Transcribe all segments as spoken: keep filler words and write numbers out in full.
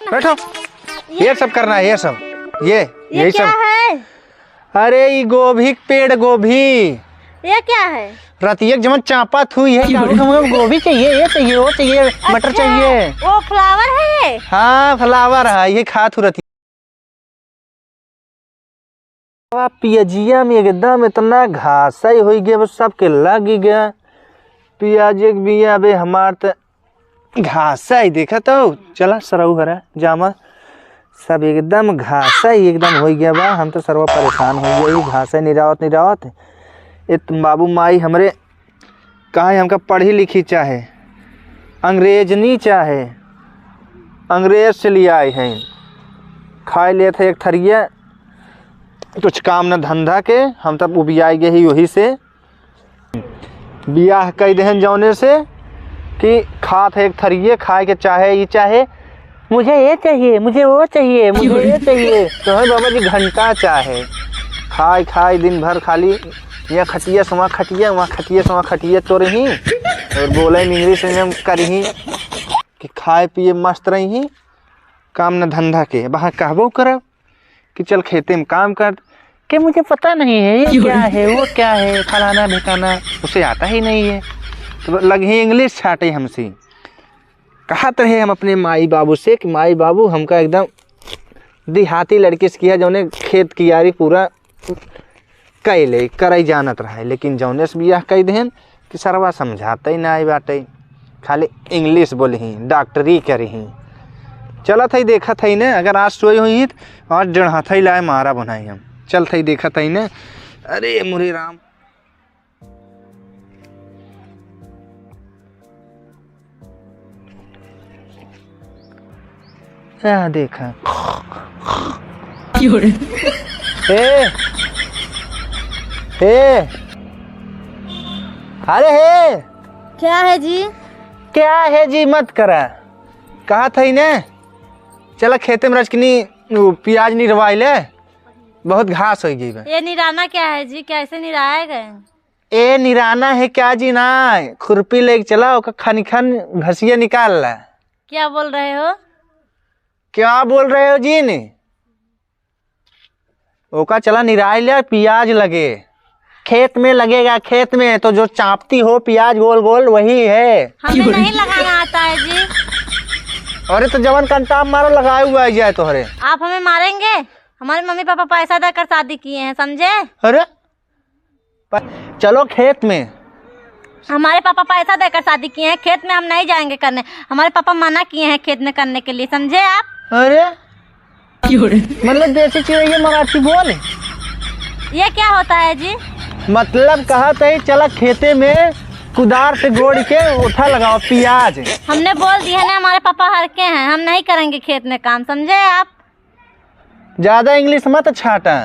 बैठो। ये सब करना है, ये सब, ये, ये यही क्या सब। है? अरे, ई गोभी के पेड़, गोभी। ये क्या है? रतिया के जवन चापा थू, ये काबू के मुँह में गोभी चाहिए, ये चाहिए, वो चाहिए, मटर अच्छा, चाहिए। वो flower है ये? हाँ, flower है, ये खात हूँ रतिया। अब पियजिया में एकदम इतना घासा ही होई गया, बस सबके लग ही गया। पियाज एक बिया बे हमार त घासा ही देखा तो, चला सरऊ हरा जामा सब एकदम घासा ही एकदम होई गया बा। हम तो सरवा परेशान हो गया, ई घासा ही निरावत निरावत। ए तुम बाबू माई हमरे कहे हमका पढ़ी लिखी चाहे, अंग्रेजनी चाहे, अंग्रेज से लियाए हैं, खाए लेत है एक थरिया, कुछ काम न धंधा के, हम तब उबियाए गए ही वही से। बियाह कई देहन जौने से कि खात है एक थरिये, खाए के चाहे, ई चाहे, मुझे ये चाहिए, मुझे वो चाहिए, मुझे ये चाहिए। तो है बाबा जी घंटा चाहे, खाए खाए दिन भर खाली यहाँ खटिया से वहाँ खटिया, वहाँ खटिया से वहाँ खटिया तो रही, और बोले में इंग्लिश में हम करही कि खाए पिए मस्त रही, काम न धंधा के। वहाँ कहबो करब कि चल खेते में काम कर, कि मुझे पता नहीं है ये क्या है, वो क्या है, फलाना ढिकाना, उसे आता ही नहीं है। तो लग ही इंग्लिश छाटे हमसे। कहत रहे हम अपने माई बाबू से कि माई बाबू हमका एकदम देहाती लड़की से किया, जौने खेत कियारी पूरा कई ले, करई जानत रहे, लेकिन जौने से बियाह कई देहन कि सरवा समझाते ही ना आई बाटे, खाली इंग्लिश बोलही, डॉक्टरी करही। चलत हई, देखत हई ने, अगर आज सोई हुई तो आज डेढ़ हाथ ही लाए मारा बनाई हम। चलत हई, देखत हई ने। अरे मुरे राम। आ देखा। क्यों रे? ए, ए, अरे हे। क्या है जी? क्या है जी मत करा। कहा था ही ने, चला खेते में रचकनी, उ, पियाज निरवाई ले, बहुत घास हो गई बा। ये निराना क्या है जी, कैसे निराया गए? ए निराना है क्या जी ना, खुरपी लेके चला, ओका खनिखन घसिया निकाल ला। क्या बोल रहे हो? क्या बोल रहे हो जी ने? ओका चला निराई ले, पियाज लगे, खेत में लगेगा, खेत में तो जो चापती हो पियाज गोल गोल वही है। हमें नहीं लगाना आता है जी। अरे तो जवन कंटाप मारो लगाए हुआ है जाए तोहरे। आप हमें मारेंगे? हमारे मम्मी पापा पैसा देकर शादी किए हैं, समझे? अरे प-, चलो खेत में। हमारे पापा पैसा देकर शादी किए हैं, खेत में हम नहीं जाएंगे करने। हमारे पापा मना किए हैं खेत में करने के लिए, समझे आप? अरे मतलब देसी चिड़ैया मराठी बोल। ये क्या होता है जी? मतलब कहा थे चला खेते में कुदार से गोड़ के उठा लगाओ पियाज। हमने बोल दिया ना, हमारे पापा हरके हैं, हम नहीं करेंगे खेत में काम, समझे आप? ज्यादा इंग्लिश मत छाटा।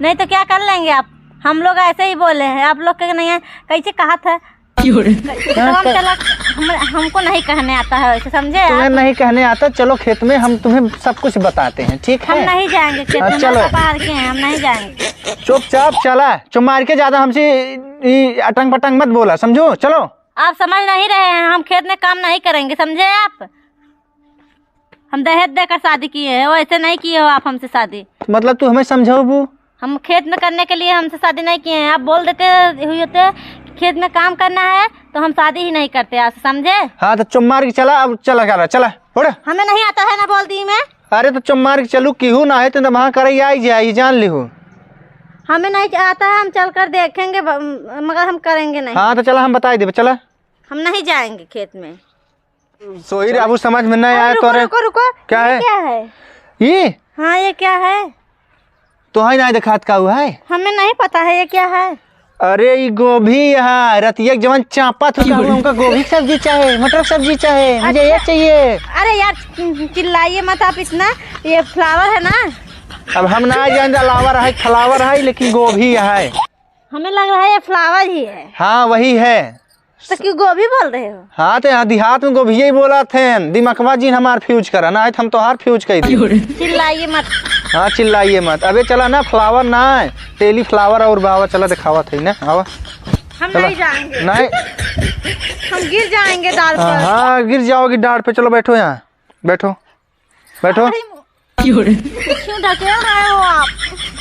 नहीं तो क्या कर लेंगे आप? हम लोग ऐसे ही बोले हैं, आप लोग के नहीं है, कैसे कहा था? क्यों रे? तो हम हाँ, चला, हम, हमको नहीं कहने आता है वैसे, समझे तुम्हें आप? नहीं कहने आता, चलो खेत में हम तुम्हें सब कुछ बताते हैं, ठीक हम है? नहीं जाएंगे खेत हाँ, में, चलो। हमारे पापा हरके हैं, हम नहीं जाएंगे। चुपचाप चला, चुप मार के ज्यादा हमसे ई अटंग पटंग मत बोला, समझो? चलो। आप समझ नहीं रहे हैं, हम खेत में काम नहीं करेंगे, समझे आप? हम दहेज देकर शादी किए हैं, वैसे नहीं किए हो आप हमसे शादी। मतलब तू हमें समझाबू? हम खेत में करने के लिए हमसे शादी नहीं किए हैं। आप बोल देते हुए होते कि खेत में काम करना है तो हम शादी ही नहीं करते आपसे, समझे? हाँ तो चुप मार के चला, अब चला करा, चला, उठ। हमें नहीं आता है ना, बोल दी मैं। अरे तो चुप मार के चलू, केहू ना है तो वहाँ करे आई जाए, ये जान लिहू। हमें नहीं आता है, हम चल कर देखेंगे, ब-, मगर हम करेंगे नहीं। हाँ तो चला, हम बताई देबे, चला। हम नहीं जाएंगे खेत में। सोही रे, अब समझ में नहीं अरे आया रुको, तोरे। रुको, रुको। क्या ये है? क्या है? ये? हाँ, ये क्या है? तो है ना, दिखात का हुआ है? हमें नहीं पता है ये क्या है। अरे, ये गोभी है, रतिया के जवन चापा थू, अच्छा। कहूँ हमका गोभी की सब्जी चाहे, मटर की सब्जी चाहे, मुझे ये अच्छा। चाहिए। अरे यार, चिल्लाइए मत आप इतना, ये flower है ना। अब हम ना जान flower है, flower है, लेकिन गोभी है। हमें लग रहा है ये flower ही है। हाँ, वही है। तो क्यों गोभी बोल रहे हो? हाँ, तो यहाँ देहात में गोभी ही बोला थे। दिमकवा जिन हमार fuse करा ना, तो हम तोहार fuse कर दी। चिल्लाइए मत। हाँ, चिल्लाइए मत। अबे चला ना, flower ना है, टेली flower और बाबा, चला दिखावा थे ना, आवा। हम चला। नहीं जाएंगे। नहीं। हम गिर जाएंगे डाल हाँ, पर। हाँ, गिर जाओगी डाल पे। चलो बैठो यहाँ, बैठो। बैठो। अरे, क्यों ढकेल रहे हो आप?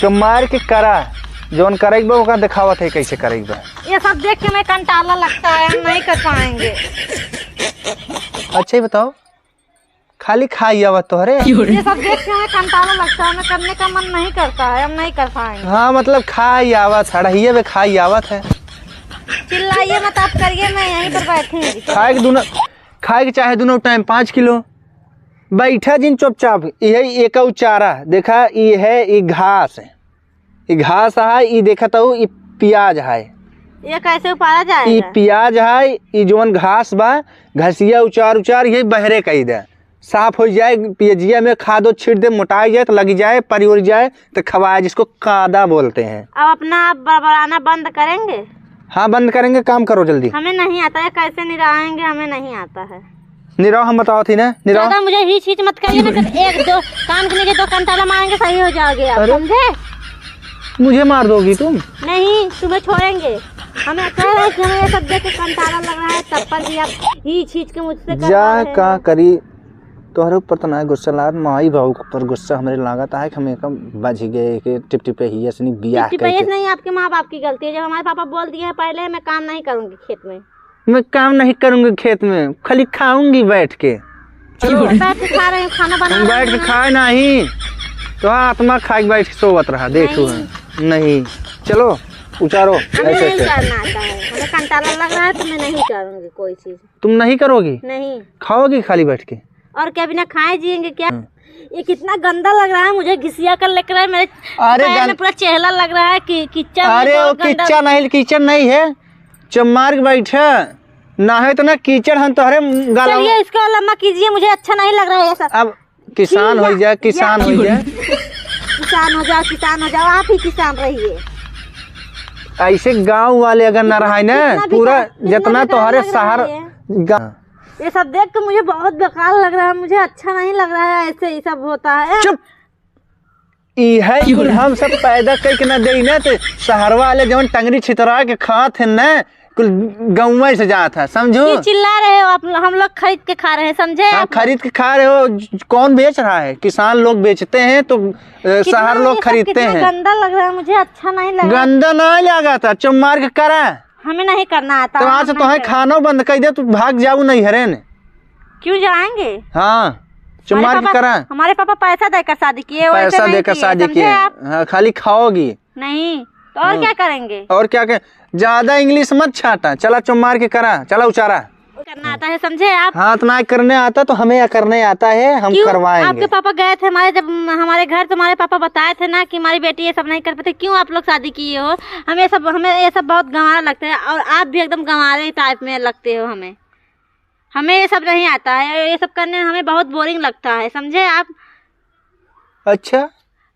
चुम्मार के करा, जौन करे के बा, ओका दिखावत है कैसे करे के बा। ये सब देख के मैं कंटाला लगता है, हम नहीं कर पाएंगे। अच्छा, ये बताओ, खाली खाई आवत तोहरे? ये सब देख के हमें कंटाला लगता है, हमें करने का मन नहीं करता है, हम नहीं कर पाएंगे। हाँ, मतलब खाई आवत है, हड़हिए में खाई आवत है। चिल्लाइए मत आप, करिए, मैं यहीं पर बैठूंगी। खाए के दुनो, खाए के चाहे दुनो टाइम पाँच किलो। बैठा जिन चुपचाप, इहे एक चारा। देखा, ई है, ई घास है, ई घास है, ई देखत हऊ, ई प्याज है। ये कैसे उपाड़ा जाएगा? ई प्याज है, ई जौन घास बा, घसिया उचार उचार, ये बहरे कई दे, साफ हो जाए। पियजिया में खादो छीट दे, मोटाई जाए तो लग जाए, परिवर जाए तो खवाए, जिसको कादा बोलते हैं। अब अपना आप बड़बड़ाना बंद करेंगे? हाँ, बंद करेंगे, काम करो जल्दी। हमें नहीं आता है, कैसे निराएंगे, हमें नहीं आता है। निराओ, हम बताओ थी ना, निराओ। ज्यादा मुझे हीच हीच मत करिए ना, तो एक दो कान के नीचे दो कंटाला मारेंगे, सही हो जाओगे आप, अरे। समझे? मुझे मार दोगी तुम? नहीं, तुम्हें छोड़ेंगे। हमें अच्छा है कि हमें ये सब देख के कंटाला लग रहा है, तब पर भी आप हीच हीच के मुझसे करवा जा रहे का हो। करी, तोहरे ऊपर तो ना गुस्सा लागत, माई बाबू के ऊपर गुस्सा हमरे लागत है कि हम एकदम बज गए कि टिपटिपे ही असनी बियाह टिपटिपे करके। नहीं, आपके माँ बाप की गलती है। जब हमारे पापा बोल दिए हैं पहले, मैं काम नहीं करूँगी खेत में। मैं काम नहीं करूँगी खेत में, खाली खाऊंगी बैठ के। चलो। बैठ के खा रहे हैं, खाना बना हम रहे बैठ के हैं। खाए नहीं, तो आत्मा खा के बैठ के सोवत रहा, देखो। नहीं। नहीं, चलो उचारो। हमें ऐसे नहीं ऐसे। उचारना आता है, हमें कंटाला लग रहा है तो मैं नहीं उचारूंगी कोई चीज। तुम नहीं करोगी? नहीं। खाओगी खाली बैठ के? और क्या, बिना खाए जिएंगे क्या? हाँ। ये कितना गंदा लग रहा है, मुझे घिसिया कर लग रहा है, मेरे अरे पैर गं- में पूरा चेहला लग रहा है कि कीचड़ में अरे बहुत वो गंदा। कीचड़ नहीं, कीचड़ नहीं है, चुम्मार के बैठे, ना है तो ना कीचड़ हम तोहरे गला में। चलिए, इसको लंबा कीजिए, मुझे अच्छा नहीं लग रहा है ये सब। अब किसान ठीक हो है, जाए, किसान या हो जाए। किसान हो जाओ, किसान हो जाओ, आप ही किसान रहिए। ऐसे गांव वाले अगर ना रहे ना, कितना भी पूरा कर-, कितना जितना भी तोहरे डर लग रहा शहर है ये। गा- ये सब देख के मुझे बहुत बेकार लग रहा है, मुझे अच्छा नहीं लग रहा है, ऐसे ही सब होता है। चुप। ई है कुल हम सब पैदा करके ना देई ना, तो शहर वाले जवन टंगरी छितरा के खात हैं ना, कुल गौवा से जात है, समझो? ये चिल्ला रहे हो आप, हम लोग खरीद के खा रहे हैं, समझे हाँ, आप? खरीद के खा रहे हो। कौन बेच रहा है? किसान लोग बेचते हैं, तो, अ, कितना शहर लोग ये सब खरीदते कितना हैं। गंदा लग रहा है, मुझे अच्छा नहीं लगा। गंदा ना लगा था, चुम्मार के करा। हमें नहीं करना आता, तो आज हम तो नहीं है करेंगे। खानो बंद कर दे, तू भाग जाऊ नहीं हरे ने। क्यों जाएंगे? हाँ, हमारे चुम्मार के पापा, करा। हमारे पापा पैसा देकर शादी किए, वैसे पैसा नहीं देकर किए, शादी समझे किए। आप? हाँ, खाली खाओगी। नहीं, तो और हाँ। क्या करेंगे? और क्या करें? ज्यादा इंग्लिश मत छाटा, चला चुम्मार के करा, चला उचारा। करना आता है, समझे आप? हाँ, इतना करने आता तो हमें या करने आता है, हम क्यों? करवाएंगे। आपके पापा गए थे हमारे, जब हमारे घर, तो हमारे पापा बताए थे ना कि हमारी बेटी ये सब नहीं कर पाती, क्यों आप लोग शादी किए हो? हमें सब, हमें ये सब बहुत गंवारा लगता है और आप भी एकदम गंवारे टाइप में लगते हो हमें। हमें ये सब नहीं आता है, ये सब करने में हमें बहुत बोरिंग लगता है, समझे आप? अच्छा।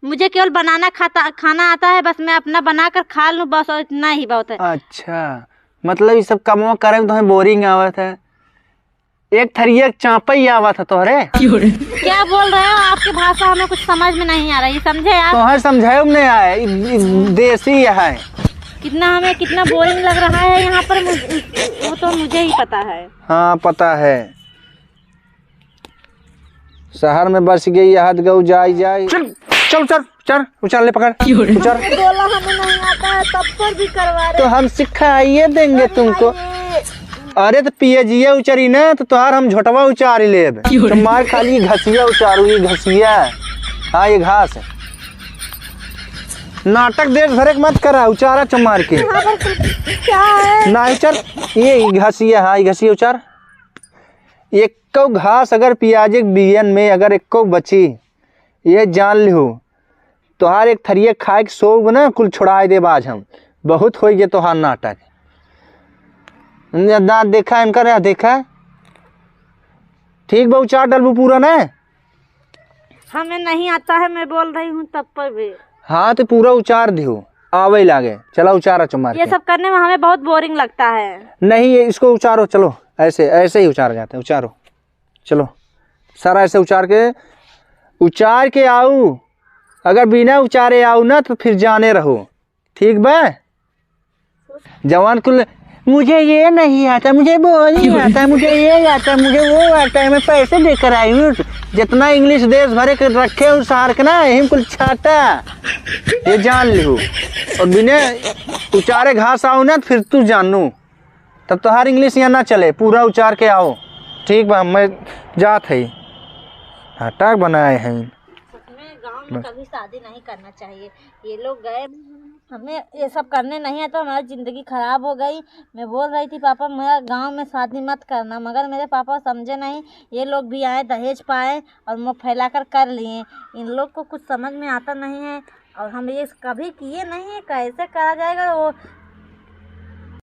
मुझे केवल बनाना खाता, खाना आता है, बस मैं अपना बनाकर खा लूँ बस, और इतना ही बहुत है। अच्छा, मतलब ये सब कमवा करे में तुम्हें बोरिंग आवत है? एक थरिया चापा ही आवत है तोहरे? क्या बोल रहे हो? आपकी भाषा हमें कुछ समझ में नहीं आ रही, समझे आप? तोहर समझाए में नहीं आए, इ, इ, देसी है। कितना हमें, कितना बोरिंग लग रहा है यहाँ पर, मुझ-, वो तो मुझे ही पता है। हाँ, पता है। शहर में बस गई, हद गऊ, जाई, जाई। चल, चल, उचर, उचर, उचर, ले पकड़। उचर। बोला हमें नहीं आता है, तब पर भी करवा रहे। तो हम सिखाइए देंगे तुमको। अरे तो पियजिया उचरी ना, तो तोहार हम झोटवा उचारी लेब। तो मार खाली घसिया उचारू, ये घसिया। हाँ, ये घास है। नाटक देख भरे के मत करा, उचारा चमार के। यहाँ पर क्या है? ना उचर, ये घसिया, हाँ, ये घसिया उचार। एक्को घास अगर पियाजे के बियन में अगर एक्को बची, ये जान लिहो, तोहार एक थरिया खाए के सोब ना, कुल छोड़ाए देब आज हम। बहुत होई गए तोहार नाटक। इनका दांत देखा, इनका रह देखा। ठीक बा, उचार डलबू पूरा ना? हमें नहीं आता है, मैं बोल रही हूँ तब पर भी। हाँ, तो पूरा उचार दिहो, आवे लागे। चला उचारा चमार ये के। सब करने में हमें बहुत बोरिंग लगता है। नहीं, ये इसको उचारो, चलो, ऐसे, ऐसे ही उचार जाते हैं, उचारो। चलो, सारा ऐसे उचार के, उचार के आऊ। अगर बिना उचारे आऊ ना, तो फिर जाने रहो, ठीक बा? जवान कुल मुझे ये नहीं आता, मुझे वो नहीं आता, मुझे ये आता, मुझे वो आता है, मैं पैसे देकर आई हूँ। जितना इंग्लिश देश भरे के रखे हूँ सार के ना, यही कुल छाटा। ये जान लिहू। और बिना उचारे घास आओ ना, फिर तू जानू। तब तोहार इंग्लिश यहाँ ना चले, पूरा उचार के आओ। ठीक बा, मैं जात है। नाटक बनाए हैं। सच में गाँव में बस। कभी शादी नहीं करना चाहिए। ये लोग गए, हमें ये सब करने नहीं है तो हमारी ज़िंदगी ख़राब हो गई। मैं बोल रही थी, "पापा, मेरा गाँव में शादी मत करना," मगर मेरे पापा समझे नहीं। ये लोग भी आए, दहेज पाए और मुँह फैलाकर कर लिए। इन लोग को कुछ समझ में आता नहीं है और हम ये कभी किए नहीं है, कैसे करा जाएगा? वो